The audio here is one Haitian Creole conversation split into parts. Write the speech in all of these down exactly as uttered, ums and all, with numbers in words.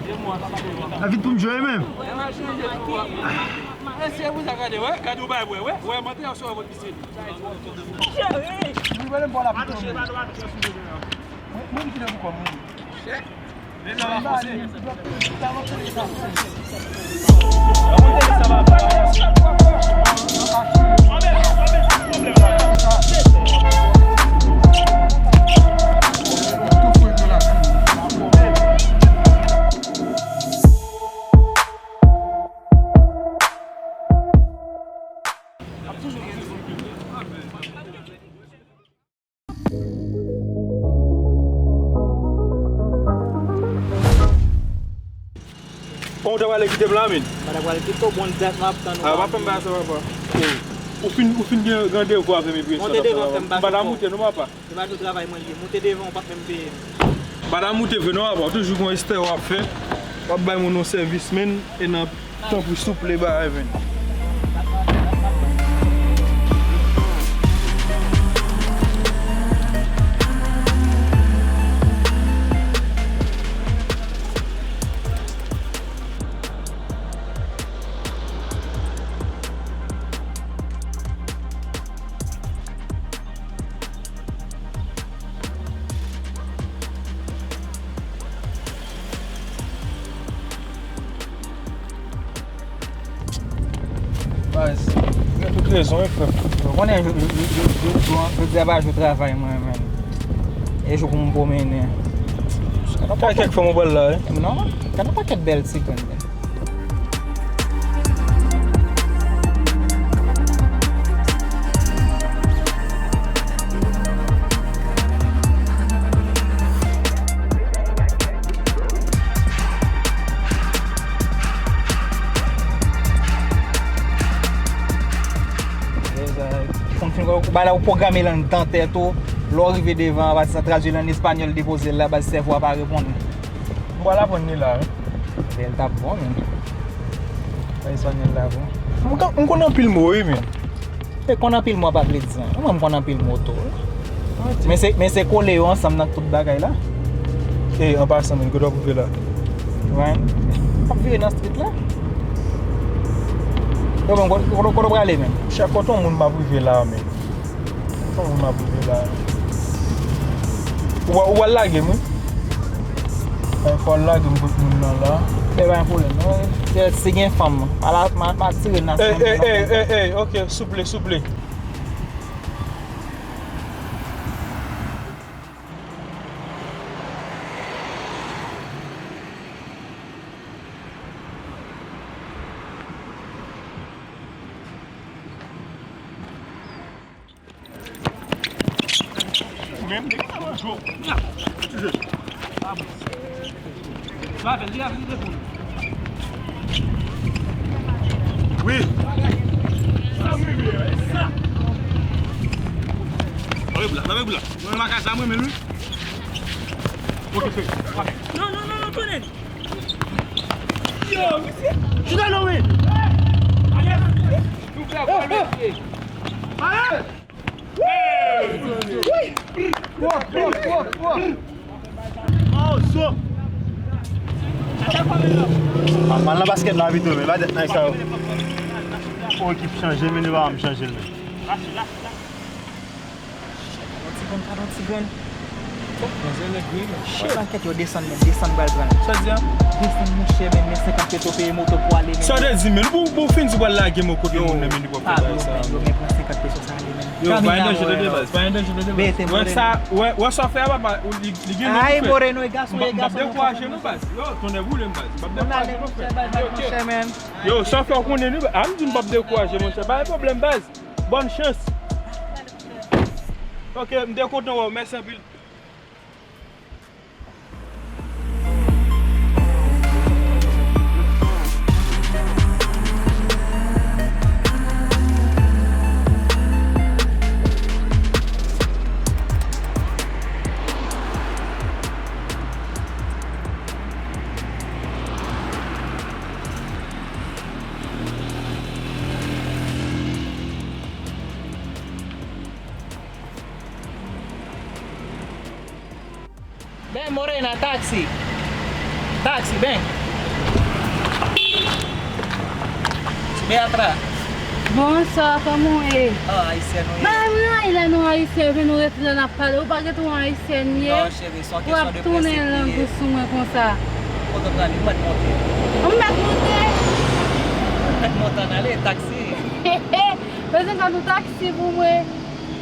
David pou m jwe menm. Eseye pou sa gade, wè, gade ou bay, wè, wè, wè, mante yon sou vòt pisye. Cheri. Wi, wè, lè m pran la pito. Mwen, mwen, ki lè pou kòm mwen. Bon, ou ta prale kite m la, men. M pa ta pral kite w, bon dat m ap tann ou. Ah, pa fè m bagay sa, papa. Ou, ou fin, ou fin gen randevou avè m epi sa. Monte devan, fè m pase. M pa ta moute non, papa. Se pa jou travay mwen li ye. Monte devan, ou p ap menm peye m. M pa ta moute vre non, papa. Ou toujou gon estè w ap fè. W ap bay moun yon sèvis, men, e nan Tanpri, souple, ba Evan. Baz, ou gen tout rezon, wi, frè m. Ou konnen, jodi a pa jou travay mwen, men. E jou pou m pwomennen. Gade kèk fanm ou pral la, wi. Non, gade yon pakèt bèl ti grenn. Konn fin, bagay la ou pwograme l anndan tèt ou. Lè w rive devan, apati sa tradui l an espanyòl, depoze l la, baz sèvo a pa reponn. M pral aprann li la, wi. Bèl t ap bon, men. Espanyòl la bon. M ka, m konn anpil mo, wi, men. E konn anpil mo pa vle di anyen. Mwen, m konn anpil mo tou, wi. Men se, men se kole yo ansanm nan tout bagay la. E, an pasan, men, kote w ap rive la? Wen. M ap vire nan street la. Yo, men, kote, kote, kote w prale, men? Chèf, kote yon moun m ap rive la, men? Kote yon moun m ap rive la? Ou, ou al lage m, wi. Fò w lage m kot moun nan la. Men pa gen pwoblèm, non. Si gen fanm, m a, m a, m a tire nan fanm nan. Ey, ey, ey, ey, ey, ok, souple, souple. Ou menm, nèg la manje w. Wi. Lave boul la, lave boul la. Mwen nan makaj la, mwen menm, wi. Ok, cheri. Non, non, non, non, tounen. Yo, mesye. Chita non, men. Alè. Nou fè vwa, mesye. Alè. Mal nan basket la pito, men pa tèt nice sa yo. Fò ekip chanje, men nou pa janm chanje l, men. Yon ti grenn, yon ti grenn. Shit, lankèt yo desann, men desann pral pran. Sa di a? Desann, monchè, men, men senkant peso peye moto pou ale, men. Sa w te di, men? Bon, bon, fin di w pral lage m kote moun nan, men li pral fè bagay sa. Yo, men pran senkant peso sa ale, men. Yo, pa gen danje tande baz, pa gen danje tande baz. Wè sa, wè, wè sa w fè a, papa, li, li gen non pou fè. Ay, Moreno, e gason, e gason. M p ap dekouraje nou, baz. Yo, tonnè boule m, baz. M p ap dekouraje nou, frè. Yo, sa w fè w konnen, wi, a m di m p ap dekouraje, monchè. Pa gen pwoblèm, baz. Bòn chans. Ok, m te kontan wè w. Mèsi anpil. Ven, Morena, taxi. Taxi, ven. Beatra. Bonswa, kòman w ye? Ah, ayisyèn ou ye? Bagay mwen rayi lè nou ayisyèn, epi nou rete la n ap pale. Ou pa gen tou ayisyèn ye? Non, cheri, se yon kesyon de prensip li ye. W ap tounen lang ou sou mwen konsa. Kote w prale? Ou mèt monte. Ou mèt monte? Ou mèt monte, ann ale, taksi. Bezwen fè nou taksi pou mwen.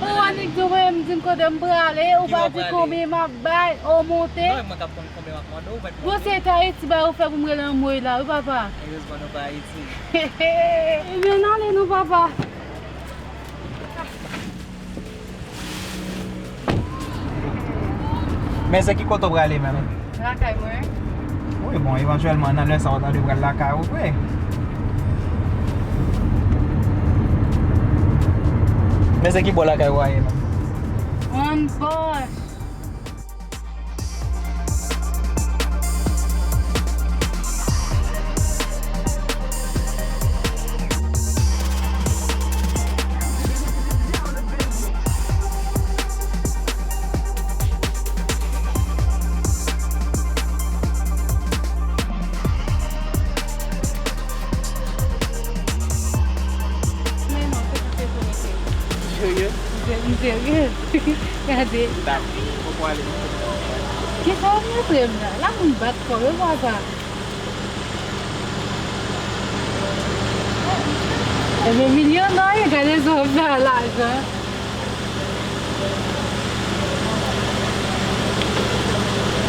Ou annik di w, mwen menm di m kote m prale, ou pa di konbyen m ap bay, ou monte. Non, e mwen k ap konn konbyen m ap mande w, ou mèt monte. Bon, se te Ayiti bay ou fè pou m rele anmwey la, wi, papa. Erezman nou pa Ayiti. Ebyen, n ale non, papa. Men se ki kote w prale menm? Lakay mwen. Wi, bon, evantyèlman, nan lè sa, w ta dwe pral lakay ou vre. Men se ki bò lakay ou a ye menm? Anbòch. Serye? M serye. Gade. Kisa w ap montre m la? La moun bat kò yo, papa. Ebyen, milyonè, gade sa w ap fè a lajan.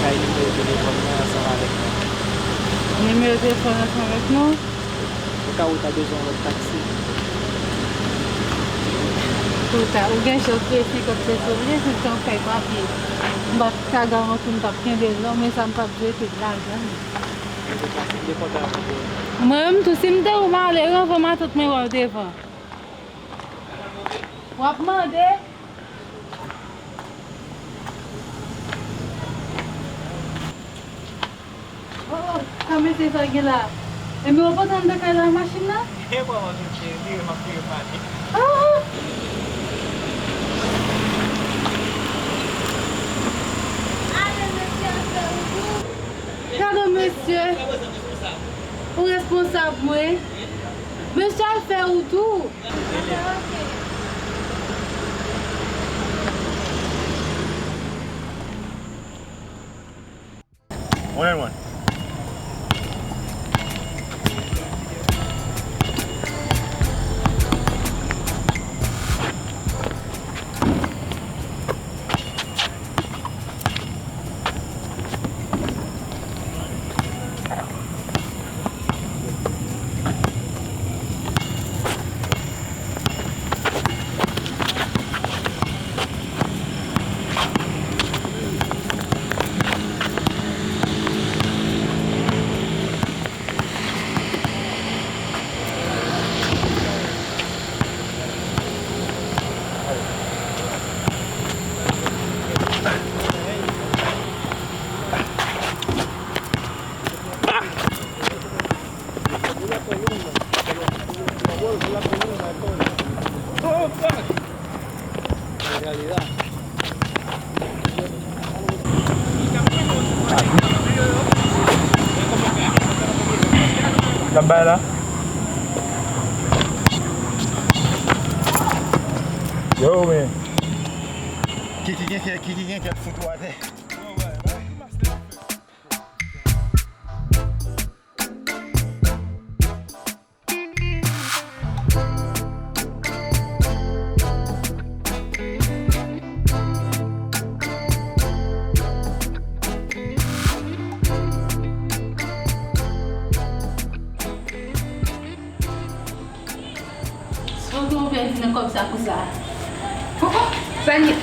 Bay nimewo telefòn mwen ansanm avèk mwen. Nimewo telefòn ansanm avèk nou? Oka ou ta bezwen yon lòt taksi. Ou ta, ou gen chans ke senkant peso, ou gen chans ke w fè papye. M p ap ka garanti m p ap kenbe l non, men sa m p ap jete l lajan. Mwen menm tou, si m te ou, m ale anvan matant mwen wè w devan. W ap mande? Oh, oh, sa mesye sa gen la? Ebyen, w pa t anndan kay la, machin nan? E kòman mesye vire m ap vire pale. Oh, oh. Gade mesye. Ou responsab mwen. Mesye al fè wout ou. One and one. L ap bay la. Yo, men. Kiki gen kèk, Kiki gen kèk fout ou atè. Sa w gen w pèdi nan kòb sa konsa? Oh, oh, sa gen.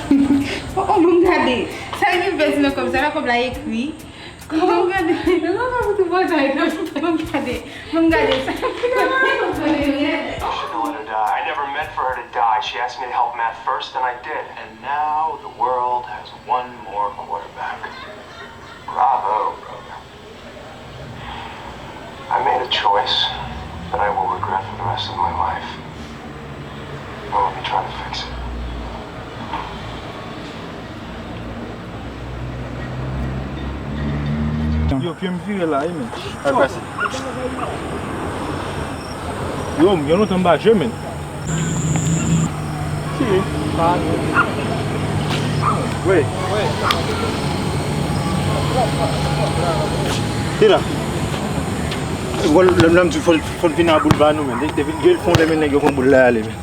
Oh, oh, ban m gade. Sa gen w pèdi nan kòb sa? Nan kòb la ekri. Ban m gade. Nan kòb tou bagay nan. Ban m gade. Ban m gade sa. She wanted to die. I never meant for her to die. She asked me to help Matt first, and I did. And now the world has one more quarterback. Bravo, brother. I made a choice that I will regret for the rest of my life. But let me try to fix it. Yo, pye m vire la, wi, men. Al pase. Yo, m gen lontan m pa jwe, men. Si. Wi. Wi. Li la. Bon, lè, lè m di fò, fò n vin a boulva nou, men. Depi l fon lè, men nèg yo pran boul la ale, men.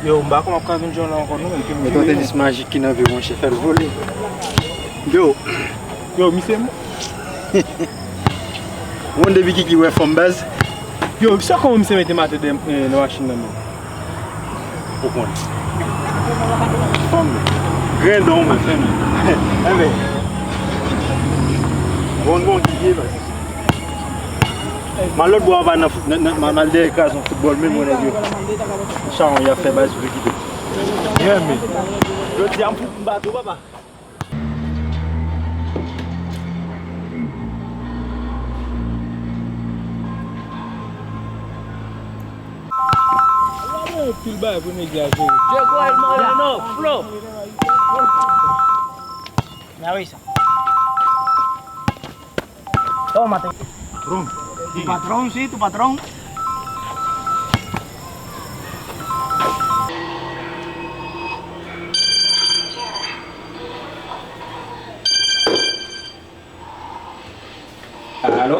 Yo, m pa konn w ap ka vin jwenn la ankò, non, men. Mete yon tenis majik ki nan vi w, monchè, fè l vole. Yo. Yo, misye m. Ou konn depi Kiki wè fanm baz? Yo, sa kòman misye mete maten nan machin nan, men? Ou konn. Fanm. Grandon, men. Enben. Bon, bon, Kiki, baz. M al lòt bò anba nan, nan, nan, m al dèyè kraz yon foutbòl, men mwen nèg yo. Chawon, y ap fè baz pou kite. Yeah, men. Jodi a, m fout m bato, papa. Pil bagay pou nèg la jere. Diego El Mariano, Flo. Mira, avisa. Tómate. Patron. Tu patrón, sí, tu patrón. Alo?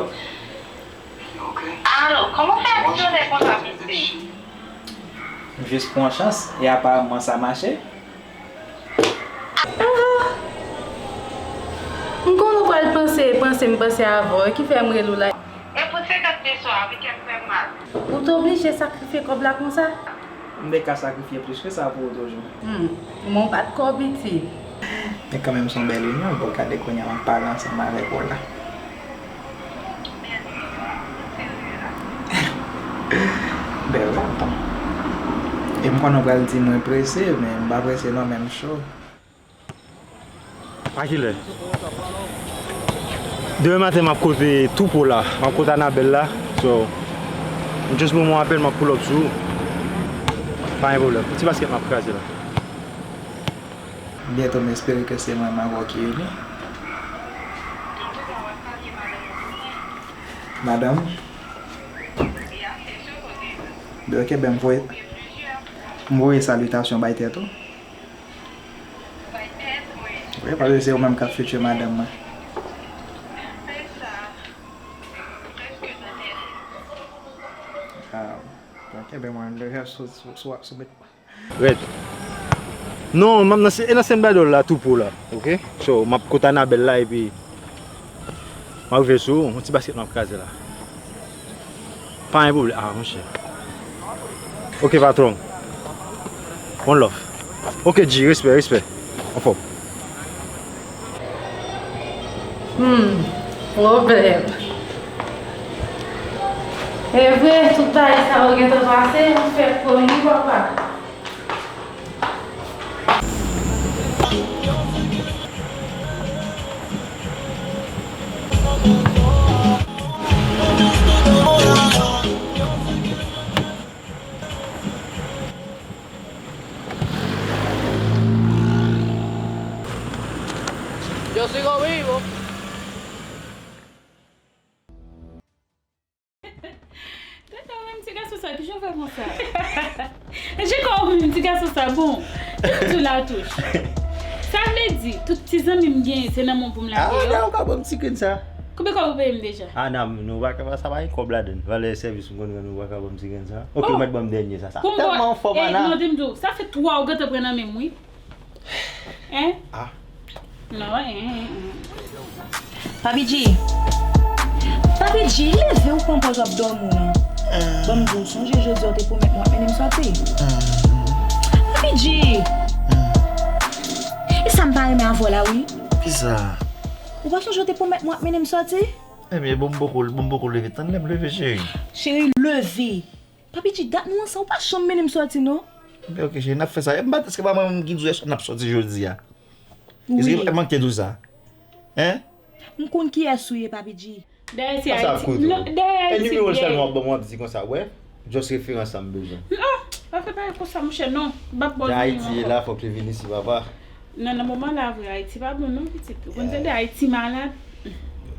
Alo, kòman w fè ap sone konsa, mesye? M jis pran chans, e aparamman sa mache. Ah! M konnen w pral panse, panse m panse avè w, ki fè m rele w la. E pou senkant de swa a, wi, kè m fè m mal. Ou te oblije sakrifye kòb la konsa? M te ka sakrifye plis ke sa pou ou toujou. Hmm, men w pa t kò piti. Men kanmenm, se yon bèl inyon, pou w gade kounye a m ap pale ansanm avèk ou la. Bèl tonton. E m konnen w pral di mwen prese, men m pa prese non, men m cho. A kilè? Demen maten m ap kote Toupo la, m ap kote Anabèl la. So, just ban mwen yon apèl, m ap pull up sou ou. Pa gen pwoblèm. Ti baskèt m ap kraze la. Byento, m espere ke se mwen m avè w ki vini. Madanm? Byen, ok, ben, m voye, m voye salitasyon bay tèt ou. Wi, paske se ou menm k ap future madanm mwen. Ah, ok, ben, mwen, lè sou, sou, sou, sou, Rèd. Non, m ap nan, e nan Saint Badol la, Toupo la, ok? So, m ap kot Anabèl la, epi m ap rive sou ou, yon ti baskèt m ap kraze la. Pa gen pwoblèm. Ah, monchè. Ok, patwon. One love. Ok, G, respè, respè. Anfòm. Hmm, pwoblèm. E vre, tout bagay sa yo gentan pase, m fè kò m wi, papa. Yo sigo vivo. Tata, menm ti gason sa, kijan w fè konsa? Jan kò w menm ti gason sa bon. Jan w di w la touch. Sa vle di, tout ti zanmi m genyen, se nan men w pou m lage yo? Ah, ou ka ban m ti grenn sa. Konbyen kòb ou peye m deja? Ah, nan, nou pa ka, sa pa gen kòb ladann. Valè sèvis m konn rann ou pa ka ban m ti grenn sa. Ok, ou mèt ban m dènye sa. Sa tèlman anfòm, Ana. Non, di m di w, sa fè twa ou gentan pran nan men m, wi. Hein? Ah. Non, hein, hein, hein. Papi G. Papi G, leve ou pran pòz w ap dòmi w lan. Ban m di w, sonje jodi a ou te pwomèt mwen w ap mennen m sòti. Papi G. E sa m pa renmen avè w la, wi. Kisa? Ou pa sonje w te pwomèt mwen w ap mennen m sòti? Ebyen, bon, m poko, bon, m poko leve. Tann lè m leve, cheri. Cheri, leve. Papi G, dat nou ansanm, ou pa janm mennen m sòti, non. Ebyen, ok, cheri, n ap fè sa. E m pa, èske pa mwen menm ki di w n ap sòti jodi a? Wi. Èske m manke di w sa? Hein? M konn kiyès ou ye, Papi G. Dèyè ti Ayiti. Non, dèyè Ayiti. E nimewo l sèlman w ap ban m, w ap di konsa, wè? Just referans sa m bezwen. Non, pa fè bagay konsa, monchè, non. M p ap ba w nimewo ankò. Jan Ayiti ye la, fòk li vin isi, papa. Non, nan moman la, vre, Ayiti pa bon, non, pitit. Ou konn tande Ayiti malad?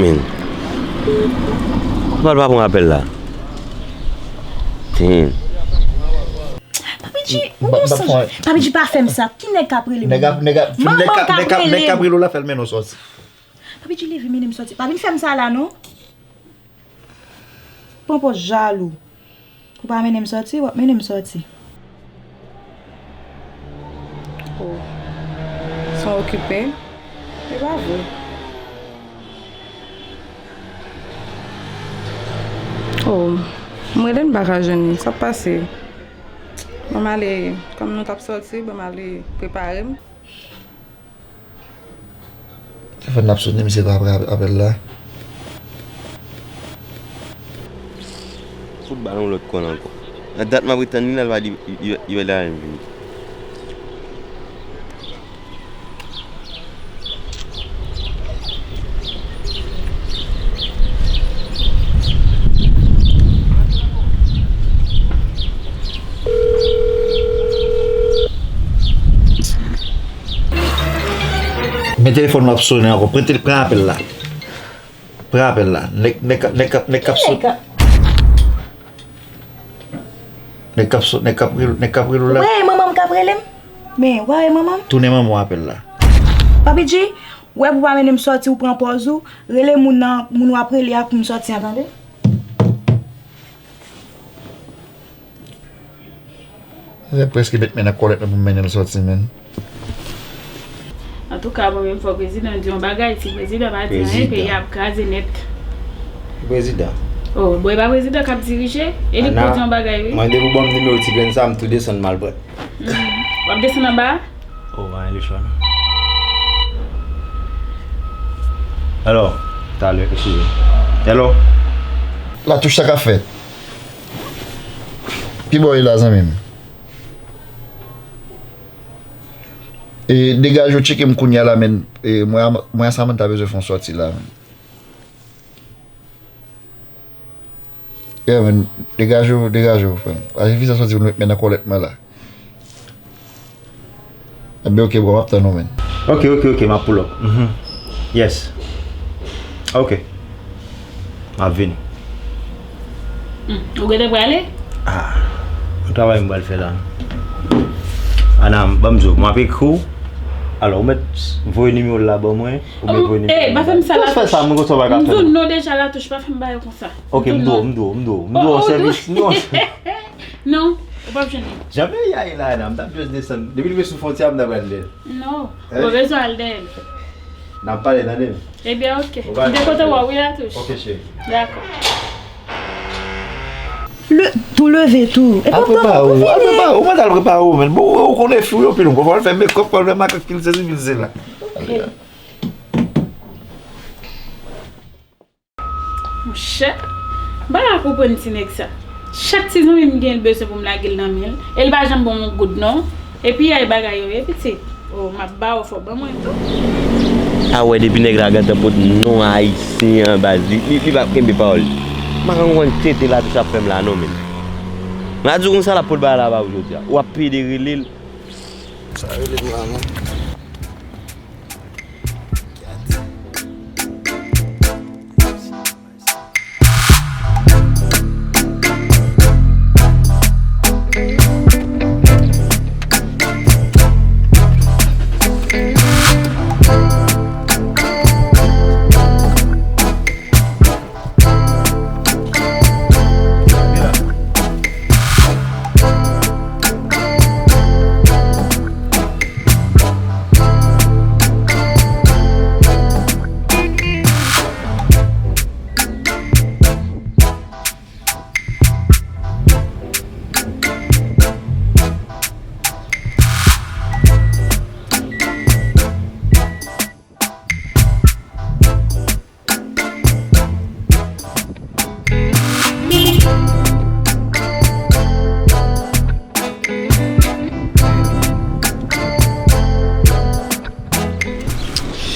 men. Kòman l pa pran apèl la? Damn. Papi G, ou gon sonj. Papi G, pa fè m sa. Ki nèg k ap rele m? Nèg ap, nèg ap, nèg k ap, nèg k ap rele w la fè l mennen w sòti. Papi G, leve, mennen m sòti. Pa vin fè m sa la, non. Pran pòz jalou. Ou pa mennen m sòti, w ap mennen m sòti. Oh. San okipe? E pa vre. Oh, m rele m pa ka jwenn li. Sa k pase? Ban m ale, kòm nou t ap sòti, ban m ale prepare m. Telefòn nan ap sone, misye pa pran apèl la. Fout bal yon lòt kòn ankò. Nan dat m ap ret tann li la, l pa di, yo, yo, yo la vin. Men telefòn nan ap sone ankò. Pran tele-, pran apèl la. Pran apèl la. Nèg, nèg, nèg, nèg k ap sot. Nèg k ap sot, nèg k ap rele, nèg k ap rele w la. Wè, e manman m k ap rele m. Men, wè, e manman m. Tounen manman w apèl la. Papi G, wè pou pa mennen m sòti, ou pran pòz ou. Rele moun nan, moun w ap rele a pou m sòti an, tande? Sa prèske met men nan kòlèt mwen pou m mennen l sòti, menn. Antouka, mwen menm, fò prezidan di yon bagay. Si prezidan pa di anyen, peyi a ap kraze nèt. Prezidan. Oh, bon, e pa prezidan k ap dirije? E li k pou di yon bagay, wi. Mwen, depi w ban m nimewo ti grenn sa, m tou desann m al pran. Hmm. W ap desann anba a? Oh, anyen li fè. Alò, talè, eskize. Hello? Latouch, sa k ap fèt? Ki bò w ye la, zanmi m? E, degaje w, tcheke m kounye a la, men, e, mwen, mwen a Samantha bezwen fè yon sòti la, men. Yeah, men, degaje w, degaje w, frè m. Pa vin fè sòti pou nou met men nan kòlèt mwen la. Ebyen, ok, bro, m ap tann ou, men. Ok, ok, ok, m ap pull up. Mhm. Yes. Ok. M ap vini. Hmm, ou gentan prale? Ah, yon travay m pral fè la. Ana, ban m di w, m ap ekri w. Alò, ou mèt voye nimewo w la ban mwen, oubyen voye nimewo w la. Eh, pa fè m sa, Latouch. Fè sa, mwen konsa w pa ka fè. M di w non deja, Latouch, pa fè m bagay konsa. Ok, m di w, m di w, m di w, m di w sèvis, m di w. Non, ou p ap jwenn li. Jan peyi a ye la, Ana, m t ap just desann. Depi l rive sou fwontyè a, m t ap al dèyè l. Non, ou pa bezwen al dèyè l. N ap pale, tande m. Ebyen, ok. M te kontan wè w, wi, Latouch. Ok, cheri. Dakò. Le, tou leve, tou. E al prepare w, al prepare w, mwen t al prepare w, men. Bon, ou konnen fi w yo pil, ou konprann, fè makeup, fè makak, pil sesi, pil sela. Ok. Monchè, m pa ka konprann ti nèg sa. Chak ti zanmi m gen, l bezwen pou m lage l nan men l. E l pa janm ban m yon goud, non. Epi ay bagay yo ye, pitit. Oh, m ap ba w, fò w ban mwen tou. A wè, depi nèg la gentan pot non ayisyen an baz, li, li, li p ap kenbe pawòl li. M pa ka konprann tenten Latouch ap fè m la, non, men. M a di w konsa, l ap pot bagay la ba ou jodi a. W ap pede rele l. Sa rele m la, non.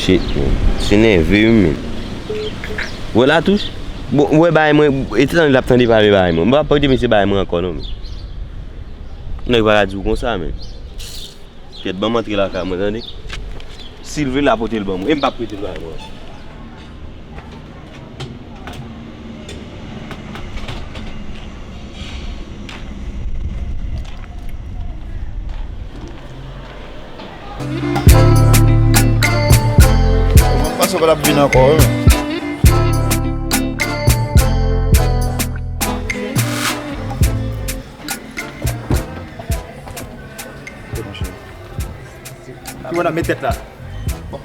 Shit, man. Se nève wi, man. Wè la touch. Bon, wè bagay mwen, e te tande l ap tande pale bagay mwen. Mwen pa pote mesye bagay mwen ankò non, man. Nèg pa ka di w konsa, man. Kèt, ban m antre lakay mwen, tande. Si l vle, l a pote l ban mwen. E m p ap prete l bagay mwen. Mwen panse w pa t ap vin ankò, wi. Ki wè n ap met tèt la? Bon.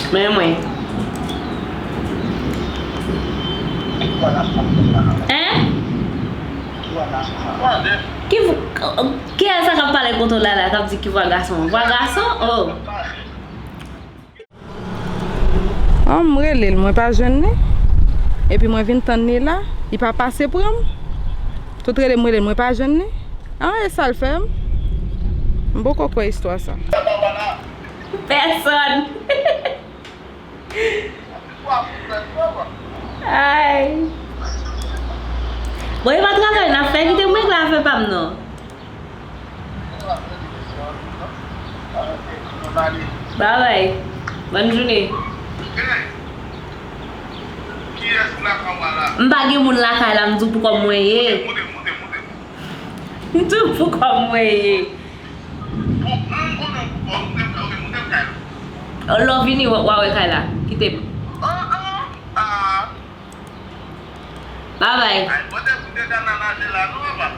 Men mwen. Hein? Ki, kiyès sa k ap pale kote w la la, k ap di ki vwa gason? Vwa gason? Oh. An, m rele l, mwen pa jwenn li. Epi mwen vin tann li la, li pa pase pran m. Tout rele m, rele l, mwen pa jwenn li. An, e sa l fè m? M poko kwè istwa sa. Pèsòn. Ay. Bon, e pa travay n ap fè, kite m regle afè pa m non. Babay. Bòn jounen. M pa gen moun lakay la, m di w pou kòm mwen ye. M di w pou kòm mwen ye. Lè w vini, w a wè kay la. Kite m. Babay.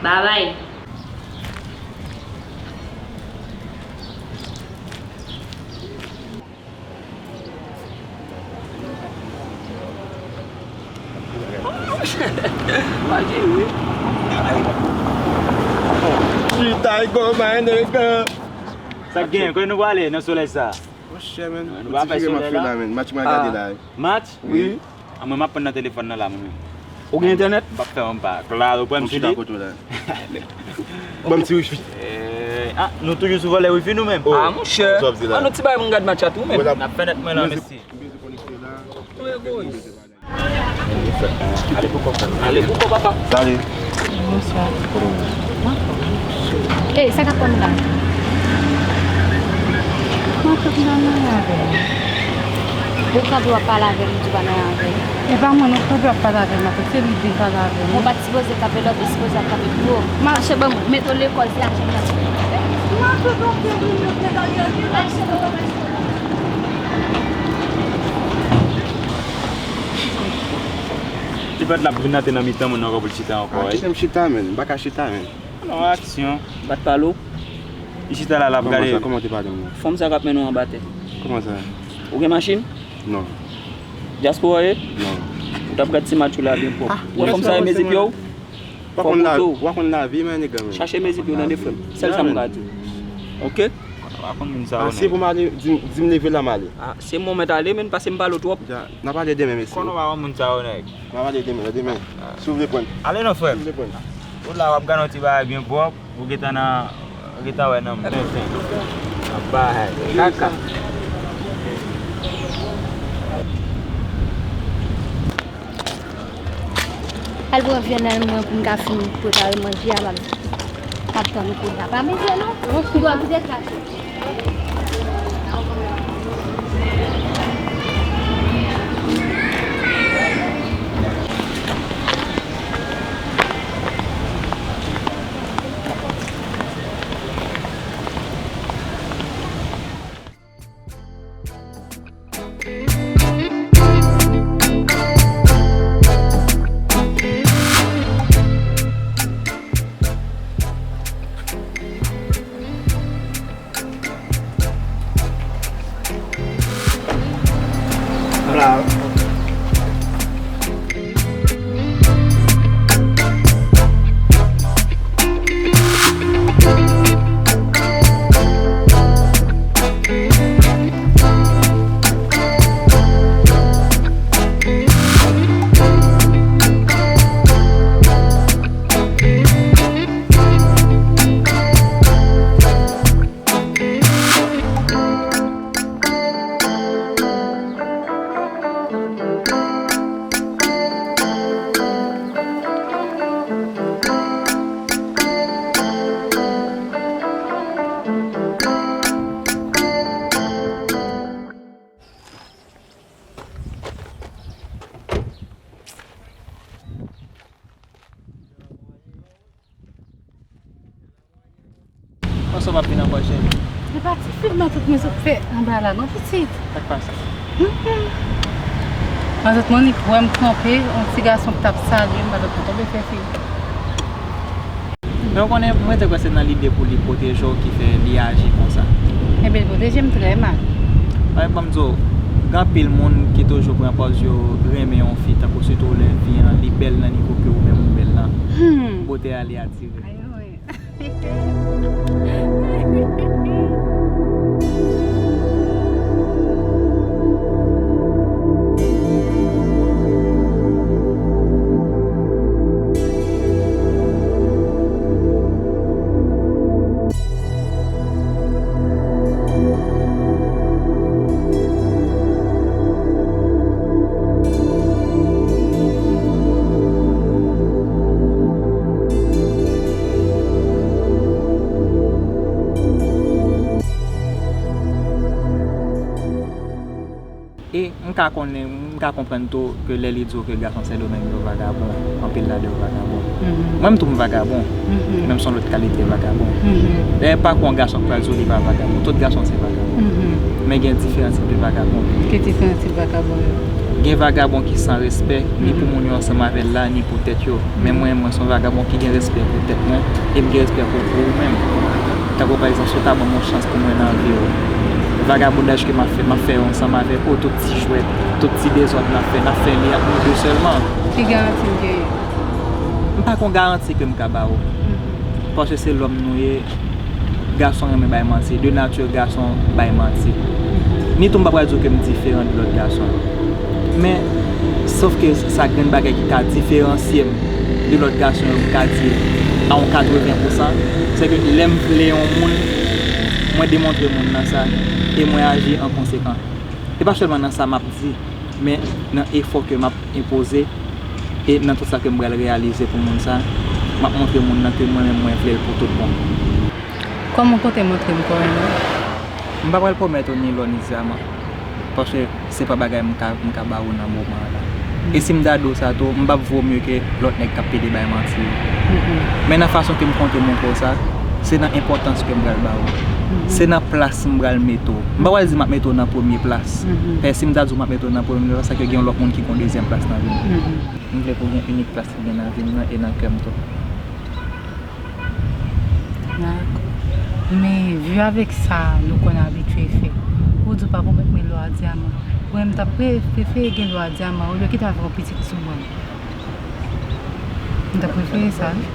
Babay. Chita e go, my nigga. Sa k genyen? Kote nou prale nan solèy sa? Monchè, men, nou pa fè solèy la. Match mwen gade la. Match? Wi. A, mwen m ap pran nan telefòn nan la, mwen menm. Ou gen entènèt? M p ap fè yon pa. Klaro, pran m chita kote w la. Ban m ti wifi. Eh, ah, nou toujou sou vòlè wifi nou menm. Ah, monchè. An nou ti bay moun gad match la tou menm. N ap fè nèt mwen la, mesi. Ou egoyis. Ale pou kò, ale pou kò, papa. Salut. Bonswa. Ey, sa k ap pran m la? Mwen ap pale avè l. Ou kanpe w ap pale avè l, ou di w pa nan avè l. E pa mwen non k kanpe w ap pale avè l, matant, se li k vin pale avè m. Ou pa t sipoze kanpe la, ou te sipoze ap kanpe pi wo. Mache ban mwen, mete w lekòl, se aksyon nan. Mache ban mwen. Li pa t la pou vin antre nan mitan moun nan ankò pou l chita ankò, wi. Kite m chita, menn. M pa ka chita, menn. Non, aksyon. Bat pale w. Li chita la, l ap gade. Kòman sa? Kòman w te pale m nan? Fanm sa k ap mennen w anba tè. Kòman sa? Ou gen machin? Non. Dyaspora ye? Non. Ou t ap gad ti match ou la byen pwòp. Ou wè fanm sa e mezi pye w? Fò w konn lavi, w a konn lavi, man, nèg la, man. Chache mezi pye w tande, frè m. Sèl sa m ka di w. Oke? M pa konn moun sa yo, nèg. Si pou m ale, di m, di m leve la, m ale. Se mwen mèt ale, men pase m pale w twòp. N a pale demen, mesye. Konnen w pa konn moun sa yo, nèg. N a pale demen, demen. Si w vle pran. Ale non, frè m. Si w vle pran. Ou la, w ap gade yon ti bagay byen pwòp. Ou gentan nan, ou gentan wè nan mwen. Ap bay kaka. Al pran vyann nan mwen pou m ka fin prepare manje a, m ap, m ap tann ou kounye a. Pa mizè non. Ou dwe mizè sa. Panse w p ap vin ankò, cheri? Se pa ti fim nan tout moun sot fè anba la, non, pitit? Sa k pase? Matant Monik wè m kanpe, yon ti gason ki t ap salye m, matant mwen tonbe fè fim. Men w konnen, mwen te kwè se nan lide pou li pwoteje w ki fè li aji konsa. Ebyen, l pwoteje m trè mal. Wi, ban m di w, gen anpil moun ki toujou pran pòz yo renmen yon fi, tankou sitou lè fi an, li bèl nan nivo ke ou menm ou bèl lan. Bote a, li atire. E m ka konnen, m ka konprann tou ke lè li di w ke gason Sendomeng yo vagabon, anpil ladan yo vagabon. Mwen menm tou m vagabon, men m se yon lòt kalite vagabon. Dayè pa kou yon gason k pral di w li pa vagabon, tout gason se vagabon. Men gen diferan tip de vagabon. Ki diferan tip vagabon yo? Gen vagabon ki san respè, ni pou moun yo ansanm avè l la, ni pou tèt yo. Men mwen, mwen se yon vagabon ki gen respè pou tèt mwen, e m gen respè pou, pou ou menm. Tankou pa egzanp, si w ta ban m yon chans pou mwen nan vi w, vagabondaj ke m ap fè, m ap fè yo ansanm avèk ou, tout ti jwèt, tout ti dezòd n ap fè, n ap fè li ant nou de sèlman. Ki garanti m genyen? M pa gon garanti ke m ka ba ou. Paske se lòm nou ye, gason renmen bay manti. De nati, gason bay manti. Ni tou m pa pral di w ke m diferan de lòt gason yo. Men, sof ke sa grenn bagay ki ka diferansye m de lòt gason yo, m ka di a yon katreven pousan, se ke lè m vle yon moun, mwen demontre moun nan sa, e mwen aji an konsekan. E pa sèlman nan sa m ap di, men nan efò ke m ap enpoze, e nan tout sa ke m pral reyalize pou moun sa, m ap montre moun nan ke mwen menm mwen vle l pou tout bon. Kòman w konte montre m kò w la? M pa pral pwomèt ou ni lò ni dyaman, paske se pa bagay m ka, m ka ba ou nan moman an la. E si m ta di w sa tou, m p ap vo mye ke lòt nèg k ap pede bay manti yo. Men nan fason ke m konte montre w sa, se nan enpòtans ke m pral ba ou. Se nan plas m pral mete w. M pa pral di m ap mete w nan premye plas. Paske si m ta di w m ap mete w nan premye plas, sa ke gen yon lòt moun ki gen yon dezyèm plas nan vi m. M vle pou w gen inik plas ki gen nan vi m nan e nan kè m tou. Dakò. Men, vi avèk sa nou konn abitye fè, ou di w pa pwomèt m rele w a dyaman. Mwen, m t ap pre-, prefere gen lwa dyaman olye ki ta fè yon pitit sou mwen. M ta prefere sa, wi.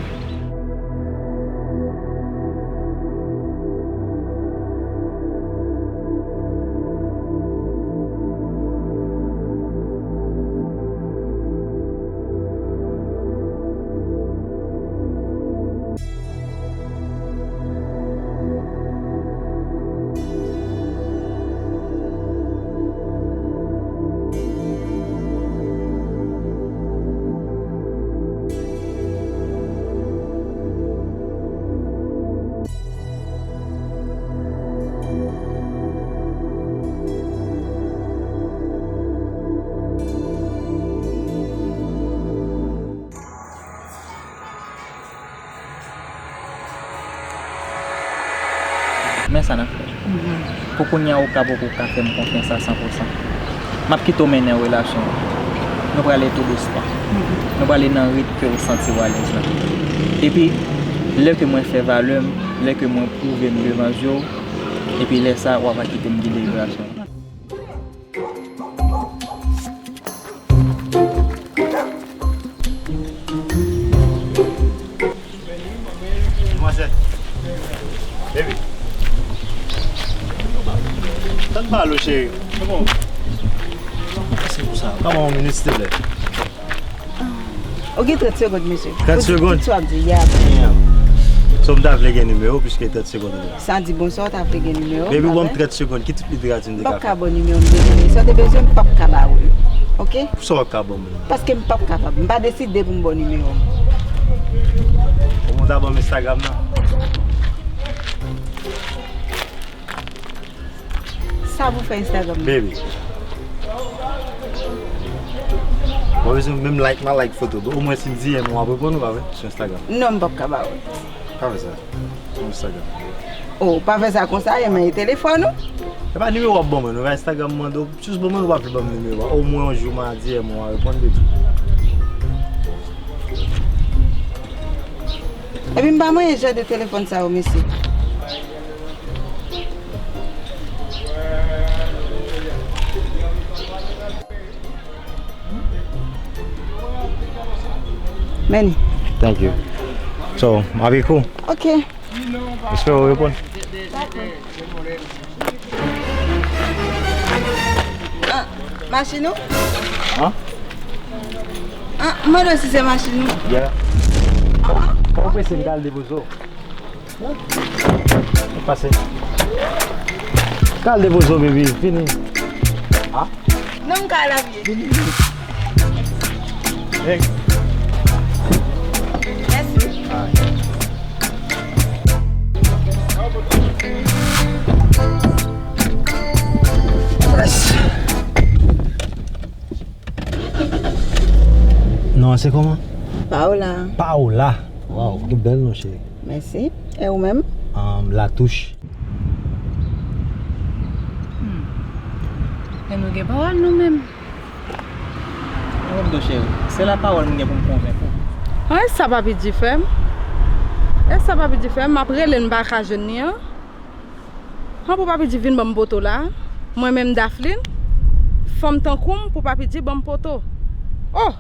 Men sa n ap fè. Pou kounye a, ou ka poko ka fè m konfyans a san pou san. M ap kite w mennen relasyon an. Nou prale tou dousman. Nou prale nan rit ke w santi w alèz la. Epi, lè ke mwen fè valè m, lè ke mwen pwouve m devan zye w, epi lè sa a, w ap kite m gide relasyon an. Manzè. Baby. Tann pale w, cheri. Kòman w? Kòman w, yon minit, silteplè? Ou gen trant segonn, mesye. Trant segonn? Tout sa w ap di, yeah. Yeah. So, m ta vle gen nimewo w, piske trant segonn. Sa di bonswa, w ta vle gen nimewo m. Baby, ban m trant segonn. Ki tip literati m te ka fè? M p ap ka ba w nimewo m, dezole. Sa w te bezwen, m p ap ka ba w li. Oke? Poukisa w p ap ka ban m li? Paske m p ap kapab. M pa deside pou m ba w nimewo m. Ou ta ban m Instagram nan? Sa pou fè Instagram nan? Baby. Mwen bezwen menm like, m a like foto. Omwen si m D M ou, w ap reponn ou pa vre? Sou Instagram. Non, m p ap ka ba w li. Pa fè sa. Sou Instagram. Oh, pa fè sa konsa, e men e telefòn ou? E pa nimewo w ap ban mwen, non, pa Instagram m mande w. Jis ban mwen, ou pa vle ban m nimewo a. Omwen yon jou m a D M ou, w a reponn, baby. Epi m pa manyen jan de telefòn sa yo, mesye. Many. Thank you. So, m ap ekri w. Ok. Espere w reponn. Ah, machin ou? An? Ah, m mande w si se machin ou. Yeah. Kòman w prese m t al depoze w? Pase. Kal depoze w, baby. Fini. Ah? Non, m ka al avye. Hey. Mèsi. Non an se kòman? Paola. Paola. Waw, ki bèl non, cheri. Mèsi. E ou menm? Um, Latouch. Hmm. E nou gen pawòl nou menm. Mwen menm tou, cheri. Se la pawòl m gen pou m konvenk ou. An, e sa papi di fè m? E sa papi di fè m? M ap rele l, m pa ka jwenn li an. Han, pou papi di vin ban m poto la. Mwen menm Daphlin, fanm tankou m, pou papi di ban m poto. Oh!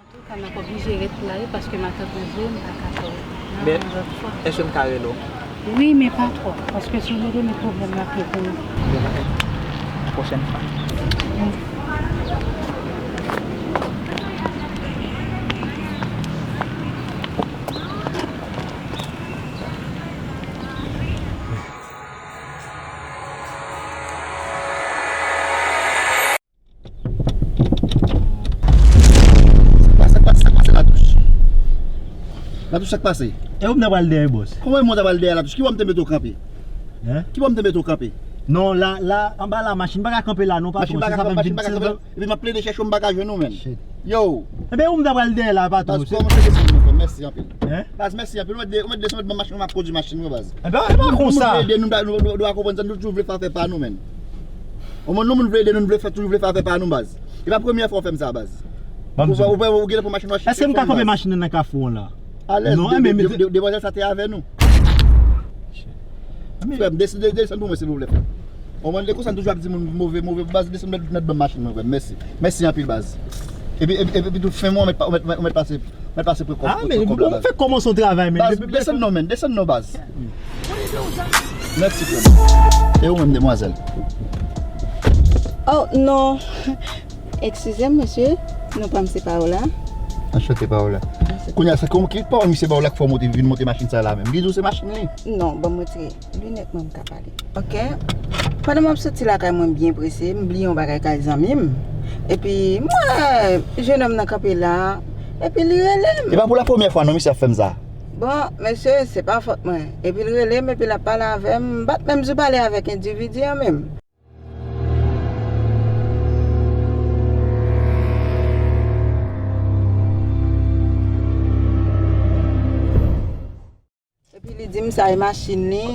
Antouka, n ap oblije ret la wi, paske matant mwen vle m pa ka fè w nan yon lòt fwa. Men, èske m ka rele w? Wi, men pa twò, paske si w rele m, pwoblèm nan ap pi pou nou. Pwochèn fwa. Wi. Sa k pase? E ou menm pral dèyè, bòs? Kòman mwen ta pral dèyè la? Ki bò m te mete w kanpe? Hein? Ki bò m te mete w kanpe? Non, la, la, anba la, machin pa ka kanpe la, non, patwon. Machin pa ka kanpe, machin pa ka kanpe. Epi m ap plede chèche w, m pa ka jwenn ou, menn. Shit. Yo! Enben, ou menm ta pral dèyè la, patwon. Baz, kòmanse desann mwen, frè. Mèsi anpil. Hein? Baz, mèsi anpil. Ou mèt de-, ou mèt desann, ou mèt ban m machin, m ap kondui machin mwen, baz. Enben, e pa konsa. Moun vle ede nou, nou, nou, nou a konprann sa, nou toujou vle fè afè pa nou, menn. Ou moun, nou moun vle ede nou, nou vle fè, toujou vle fè afè pa nou, baz. E pa premyè fwa w fè m sa, baz. Ou, ou, ou gentan pran machin, w a chèche. Èske m ka kanpe machin nan nan kafou an la? Alèz, non, de-, men, de-, men de-, de-, demwazèl sa te avè nou. Frè m, desann, de-, desann pou mwen, silvouplè, frè m. Ou konprann, lè konsa, m toujou ap di moun move, move, baz, desann, mèt, mèt ban m machin mwen, frè m. Mèsi. Mèsi anpil, baz. Epi, epi, epi tou, fen mwen, ou mèt pa-, ou mèt, ou mèt pase, mèt pase prekòb, ah, men prekòb la, baz. Ou fè kòmanse yon travay, men. Baz, desann non, menn, desann non, baz. Mèsi, frè m. E ou menm, demwazèl? Oh, non. Eskize m, mesye. Non pa m se Paola. Anchante, Paola. Anchante. Kounye a, se kòman, ki pawòl misye ba w la k fè w monte, vin monte machin sa la menm? Li di w se machin li? Non, ban m retire linèt mwen, m ka pale. Ok. Pandan m ap soti lakay mwen byen prese, m bliye yon bagay kay zanmi m. Epi m wè jennonm nan kanpe la, epi li rele m. E pa pou la premyè fwa non misye ap fè m sa. Bon, mesye, se pa fòt mwen. Epi l rele m, epi l ap pale avè m, m pa t menm sou pale avèk endividi an menm. Epi li di m sa e machin li,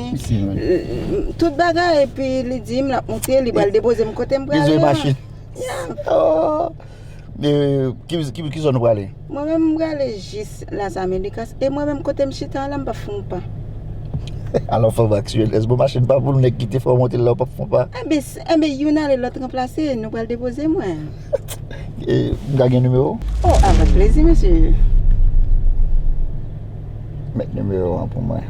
tout bagay, epi li di m l ap monte, li pral depoze m kote m prale a. Li di w e machin. Yeah. Oh. E, ki, ki, ki zòn ou prale? Mwen menm, m prale jis Las Américas. E mwen menm, kote m chita la, m p ap fon pa. Alò, fanm aksyonèz, bon, machin pa pou l, nèg ki te fè w monte l la, w p ap fon pa. Enben, s-, enben, youn ale, lòt ranplase, nou pral depoze mwen. E, m ka gen nimewo w? Oh, avèk plezi, mesye. Met nimewo w an pou mwen.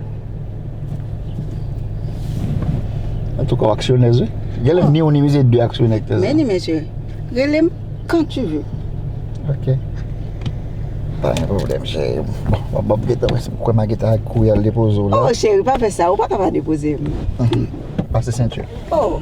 Antouka, w aksyonèz, wi. Genlè ni ou ni mizye de aksyonè ki te sa. Men ni, mesye. Rele m quand tu veux. Ok. Pa gen pwoblèm, cheri. Bon, m ap gentan wè si m kwè m a gentan kouri al depoze w la. Oh, cheri, pa fè sa. Ou pa ka pa depoze m. Mhm. Pase senti. Oh.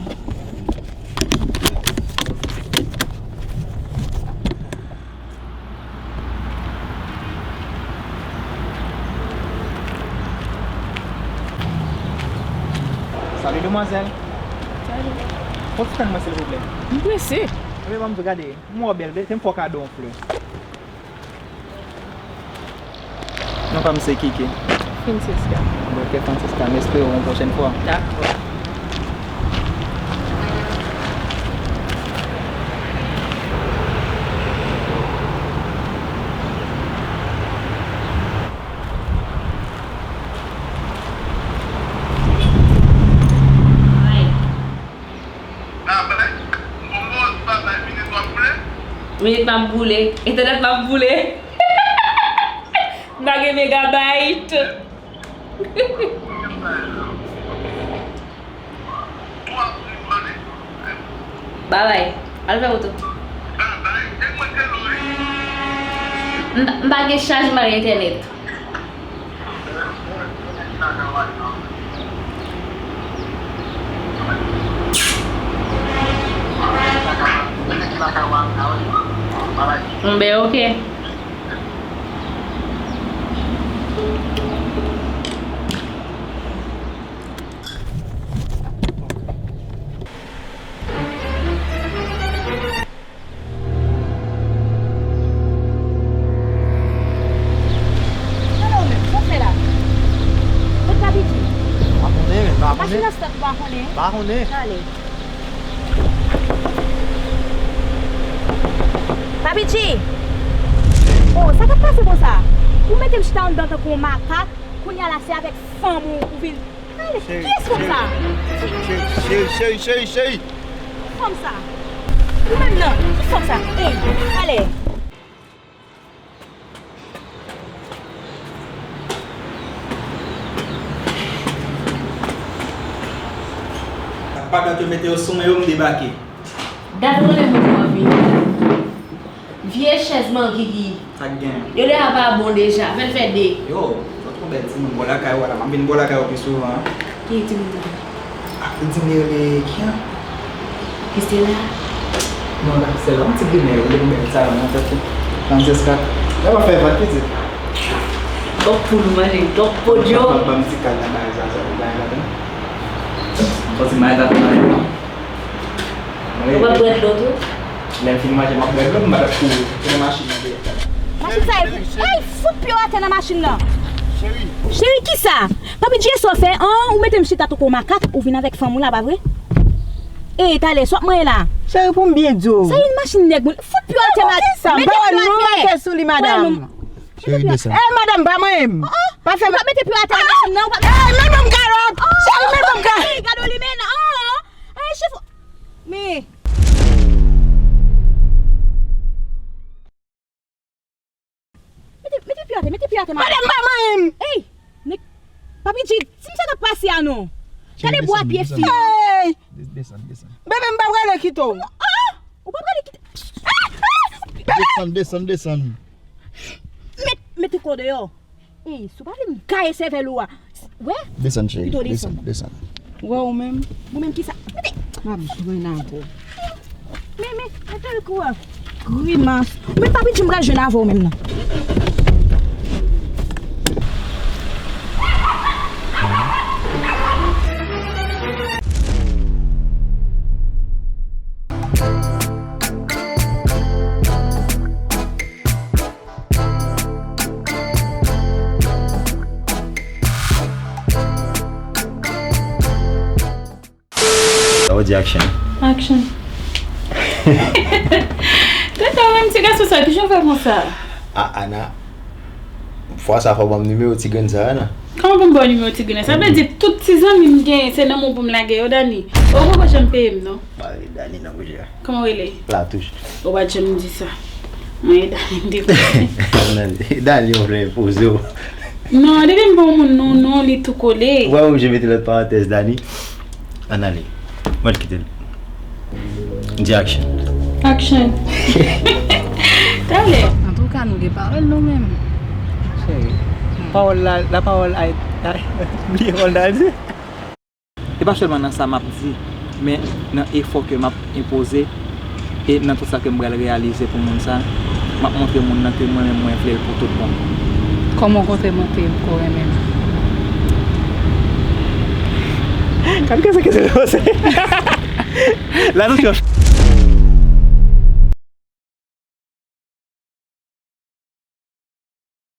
Salut, demwazèl. Salut. Ou tann mwen, silvouplè? M prese. Ebyen, ban m tou gade. M wè w bèl, te m fè w kado yon flè. Non pa m se Kiki. Francisca. Ok, Francisca, m espere w yon pwochèn fwa. Dakò. Minit m ap boule. Entènèt m ap boule. M pa gen megabayt. Babay. Al fè wout ou. M, m pa gen chaj, m pa gen entènèt. Bon, ben, ok. Tande w menm, sa w fè la? Kot Papi G? Pa konnen, men pa konnen. Machin nan stop, ou pa konnen? Pa konnen. Ale. Papi G! Oh, sa k ap pase konsa? Ou mete m chita anndan tankou yon makak, kounye a la se avèk fanm ou, ou vin. Ale, kiyès fanm sa? Cheri, cheri, cheri, cheri, cheri, cheri. Fanm sa. Ou menm nan, ki fanm sa? Ey, ale. Pandan ke mete yo sou mwen yo, m debake. Gad kote moun yo ap vini. Vye chèz mangigi. Sa k gen? Yo deja pa bon deja. Fè l fè de. Yo, ou twò bèl timoun. Bò lakay ou a la. M ap vin bò lakay ou pi souvan. Ki timoun sa? Ah, li di m li rele Kian. Christella? Non, la, se la. Yon ti ginen, yo, li bèl sa, nan tèt li. Francesca. Lè w ap fè vant, pitit. Twòp poul ou manje, twòp podyo. Ban m ti kal nan bagay sa, sa, bagay la, non. Sòti manje la, manje la. Ou pa bwè dlo tou? Lè m fin manje, m ap bwè dlo, m pa t ap kouri. Se nan machin nan deyò. Machin sa e, ey, fout pye w atè nan machin nan. Cheri. Cheri, kisa? Papi Dje, sa w fè? An, ou mete m chita tankou makak, ou vin avèk fanm ou la, pa vre? E, talè, sa w ap manyen la? Cheri, pou m byen di w. Sa yon machin nèg, moun. Fout pye w atè, madanm. Mete pye w atè. Cheri, desann. Ey, madanm, pa manyen m. Pa fè m. Ou pa mete pye w atè nan machin nan, ou pa mete. Ey, men ban m kalòt. Cheri, men ban m kalòt. Ey, gade w li men nan. Ey, chifon. Men. Mete, mete pye atè, mete pye atè, madanm. Madanm, pa manyen m. Ey, nèg, Papi Dje, di m sa k ap pase a non. Gade bwa pye fi. Ey! Desann, desann. Bebe, m pa prale kite w. Ah! Ou pa prale kite. Desann, desann, desann. Met, mete kò deyò. Ey, si w pa vle m gaye sèvèl ou a. Wè? Desann, cheri. Pito desann. Desann, desann. Wè ou menm? Ou menm kisa? Mete. M ap jwenn avè w. Men, men, men tèl kou a. Grimas. Ou menm Papi Dje m pral jwenn avè w menm nan. Sa w di action? Action. Tata, menm ti gason sa, kijan w fè konsa? Ah, Ana. Fwa sa fò ban m nimewo ti grenn sa, Ana. Kòman pou m ba w nimewo ti grenn? Sa vle di tout ti zanmi m genyen, se nan men w pou m lage yo, Dani. Ou poko janm peye m, non. Pa rele Dani non, Roger. Kòman w rele? Latouch. Ou pa t janm di sa. Mwen e Dani m te konnen. Dani, yon vle enpoze w. Non, depi m ba w moun non, non, li tou kole. Ou pa oblije mete lòt parantèz, Dani. Ann ale. Mwen kite l. Di action. Action. Talè. Antouka, nou gen pawòl nou menm. Cheri, pawòl la, la pawòl ay, ay, bliye pawòl la di. E pa sèlman nan sa m ap di, men nan efò ke m ap enpoze, e nan tout sa ke m pral reyalize pou moun sa, m ap montre moun nan ke mwen menm mwen vle l pou tout bon. Kòman w kontre montre m ke w renmen m? Gad kèk kesyon w poze. La, tout yon